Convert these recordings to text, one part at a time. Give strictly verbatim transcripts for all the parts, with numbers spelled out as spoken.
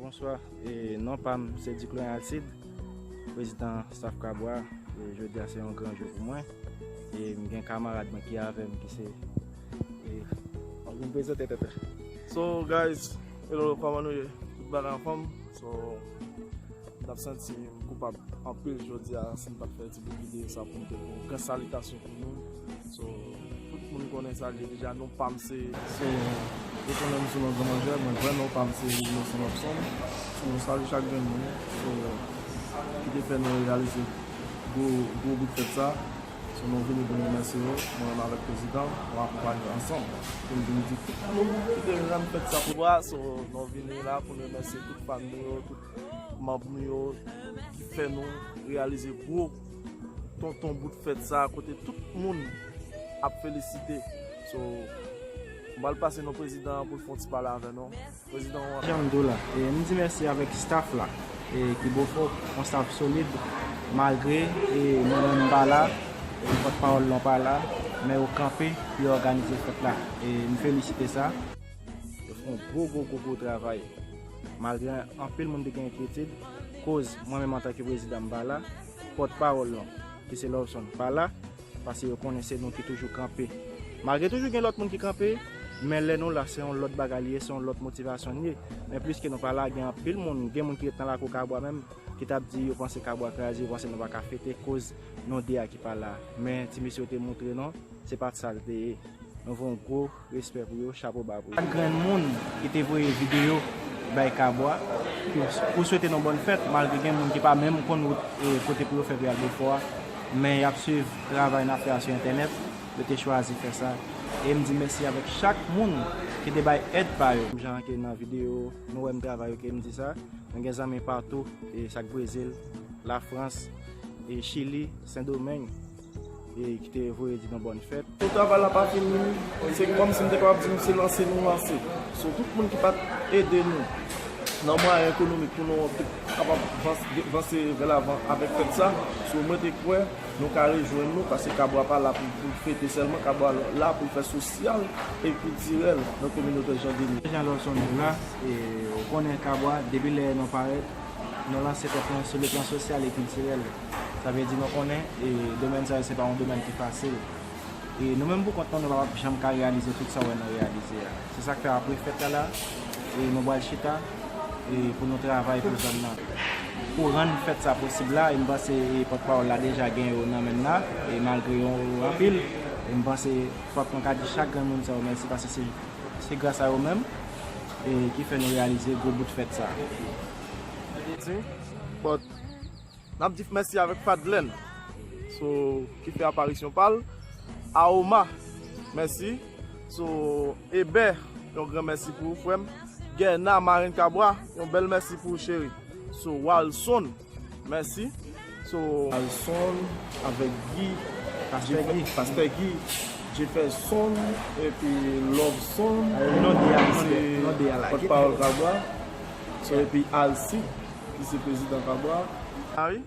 Bonswa, e, non pa m se Duclorin Alcide, prezidan staff Kabwa. E, jodi a se yon gran jou pou mwen. E m gen kamarad mwen ki avè m ki se, e, ou vin prezante tèt ou. So guys, hello, kòman nou ye? Tout bagay anfòm? So, m t ap santi m koupab anpil jodi a si m pa t fè ti bout videyo sa pou m te fè yon gran salitasyon pou nou. So, tout moun konnen sa, li deja non pa m se. So, yo konnen m sou non Gran Manjè, mwen vrè non pa m se Wilson Lobson. So, nou salye chak grenn moun. So, ki te fè nou reyalize gwo, gwo bout fèt sa. So, nou vini pou nou remèsye yo, mwen menm avèk prezidan, nou akonpanye ansanm. Pou nou vin di tout moun ki te rann fèt sa pou bra. So, nou vini la pou nou remèsye tout fan nou yo, tout manm nou yo, ki fè nou reyalize gwo tonton bout fèt sa, kote tout moun ap felisite. So, m pral pase non prezidan an pou l fè yon ti pale avè nou. Prezidan an. Jan m di w la, e, m di mèsi avèk staff la, e, ki Bofò, yon staff solid, malgre, e, mwen menm m pa la, e, pòtpawòl lan pa la, men yo kanpe pou yo òganize fèt la. E, m felisite sa. Yo fè yon gwo, gwo, gwo, gwo travay. Malgre anpil moun te gen enkyetid, koz mwen menm antanke prezidan m pa la, pòtpawòl lan, ki se Lobson, pa la, paske yo konnen se nou ki toujou kanpe. Malgre toujou gen lòt moun ki kanpe, men lè nou la, se yon lòt bagay li ye, se yon lòt motivasyon li ye. Men pliske nou pa la, gen anpil moun, gen moun ki ret nan lakou Kabwa menm, ki t ap di yo panse Kabwa kraze, yo panse nou pa ka fete, koz nou de a ki pa la. Men ti mesye yo te montre nou, se pa t sa l te ye. Nou voye yon gwo respè pou yo, chapo ba pou yo. Chak grenn moun ki te voye videyo bay Kabwa, pou, pou swete nou bòn fèt, malgre gen moun ki pa menm konn wout, e, kote pou yo fè pou y al Bofò a, men y ap swiv travay n ap fè a sou entènèt, yo te chwazi fè sa. E m di mèsi avèk chak moun ki te bay èd pa yo. Jan ke nan videyo, nou wè m travay yo ke m di sa, nou gen zanmi patou, e, sak Brezil, Lafrans, e, Chili, Sendomeng, e ki te voye di nou bòn fèt. Travay la pa fini, se kòmsi m te kapab di nou se lanse nou lanse. So, tout moun ki pa t ede nou nan mwayen ekonomik pou nou te kapab vanse, vanse vè lavan avèk fèt sa, so, mwen te kwè nou ka rejwenn nou, paske Kabwa pa la pou, pou fete sèlman, Kabwa la pou fè sosyal e kiltirèl nan kominote Jan Deni. Jan Lòson nou la, e, ou konnen Kabwa, depi lè nou parèt, nou lanse tèt nou sou le plan sosyal e kiltirèl. Sa vle di nou konnen, e, domèn sa yo se pa yon domèn ki fasil. E nou menm pou kont nou, nou pa p ap janm ka reyalize tout sa w wè nou reyalize a. Se sa k fè apre fèt la la, e nou pral chita, e pou nou travay pou zòn nan. Pou rann fèt sa posib la, e m panse, e pòtpawòl la deja gen yo nan men n la, e malgre yo anpil, e m panse fòk nou ka di chak grenn moun sa yo mèsi, paske se, se gras a yo menm, e ki fè nou reyalize gwo bout fèt sa. But n ap di mèsi avèk Fadlen, so, ki fè aparisyon pa l. Aoma, mèsi. So, Eber, yon gran mèsi pou ou, frè m. Gèna, marenn Kabwa, yon bèl mèsi pou ou, cheri. So, Walson, mèsi. So, Alson avèk Guy, Pastè Guy. Pastè Guy, Jefferson, epi Loveson, non de a, non de a la, pòtpawòl Kabwa. So, epi Alcide, ki se prezidan Kabwa. Ah wi.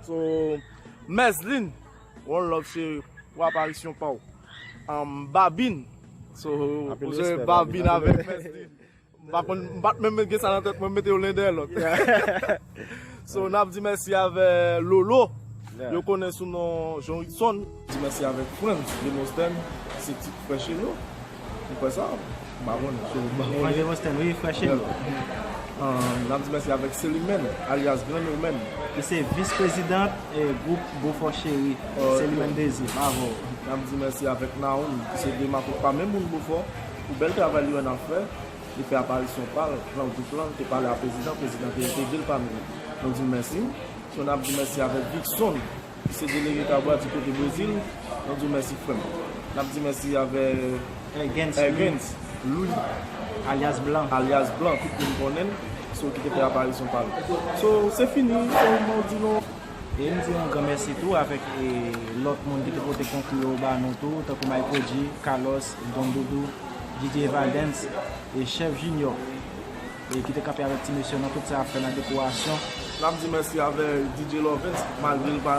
So, Meslin, one love cheri, pou aparisyon pa w. Um, Babin. So, ou jwe Babin avèk Meslin. M pa konn, m pa t menm gen sa nan tèt mwen, m mete yo len dèyè lòt. So, n ap di mèsi avè Lolo. Yo konnen sou non Jean Rickson. Di mèsi avèk Frantz Demosthène, se ti frè cheri yo. Ou kwè sa? M pa konnen. So, m pa konnen. Frantz Demosthène, wi, frè cheri yo. Ah, n ap di mèsi avèk Celimène, alyas Grann Woman. Ki se vis prezidant, e, gwoup Bofò Cheri, Celimène Désir, bravo. N ap di mèsi avèk Naomi, ki se dema pou pa menm moun Bofò, pou bèl travay li wè n ap fè. Li fè aparisyon pa l nan gwoup lan, li te pale a prezidan, prezidan te entegre l pami nou. Nou di l mèsi. So, n ap di mèsi avèk Vikson, ki se delege Kabwa di kote Brezil. Nou di w mèsi, frè m. N ap di mèsi avèk Ergens Louis, alyas Blan, alyas Blan, tout moun konnen l. So, ki te fè aparisyon pa l. So, se fini, so, mwen di nou. E m di yon gran mèsi tou avèk, e, lòt moun ki te pote konkri yo ba nou tou, tankou Mike Roger, Carlos, Don Doudou, D J Evadens, e Chèf Junior, e ki te kanpe avèk ti mesye nan tout sa y ap fè nan dekorasyon. N ap di mèsi avèk D J Lovens, malgre l pa,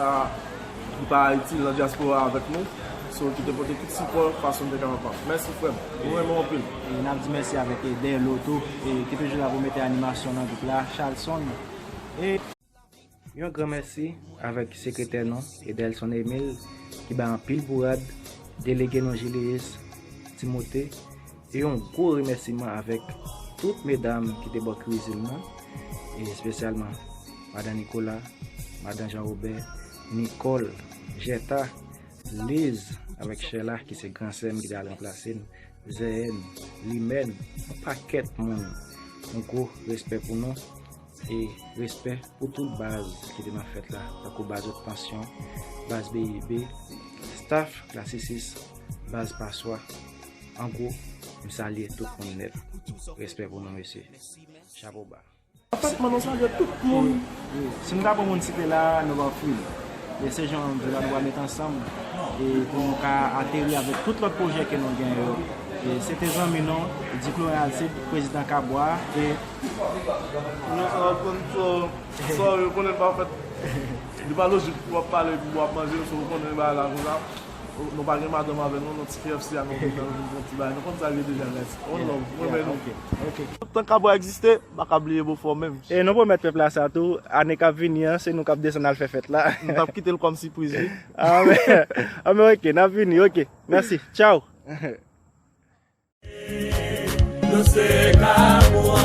li pa Ayiti, l nan dyaspora avèk nou. So, ki te pote tout sipò fason m te kapab. Mèsi, frè m. Nou renmen w anpil. E n ap di mèsi avèk, e, Delo tou, e, ki toujou la pou mete animasyon nan gwoup la, Charlson. E yon gran mèsi avèk sekretè nou, Edelson Emile, ki bay anpil bourad, delege nou Julius Timothée, e yon gwo remèsiman avèk tout medam ki te bò kwizin nan, e espesyalman Madan Nicolas, Madan Jean Robert, Nicole, Jetta, Liz avèk Shella ki se gran sè m ki te al ranplase m, Zèyèn, Limèn, yon pakèt moun. Yon gwo respè pou nou e respè pou tout baz ki te nan fèt la, tankou baz Haute Tension, baz B I B, staff Klasisis, baz Paswa. An gwo, m salye tout moun nèt. Respè pou nou, mesye. Chapo ba. Anfèt, mwen, nou salye tout moun. Wi, wi. Si nou ta pran moun site la, nou pa fini. E se jan m di la, nou va met ansanm e pou nou ka ateri avèk tout lòt pwojè ke nou gen yo. E se te zanmi nou, Diplo Alcide, prezidan Kabwa, e nou sa aprann sa, sa yo konnen pa fèt. Li pa lojik pou w ap pale epi pou w ap manje, so ou konnen bagay la konsa. Nou pa gen madanm avè nou, nou ti K F C a, nou vin nan, nou vin pran ti bagay. Nou konn sa l ye deja, guys. One love, mwen men nou. Ok, ok. Tout tan Kabwa egziste, pa ka bliye Bofò menm. E nou pwomèt pèp la sa tou, ane k ap vini an, se nou k ap desann al fè fèt la. Nou t ap kite l kòm sipriz, wi. Anben, anben, ok, n ap vini, ok. Mèsi, tchaw. Nou se Kabwa.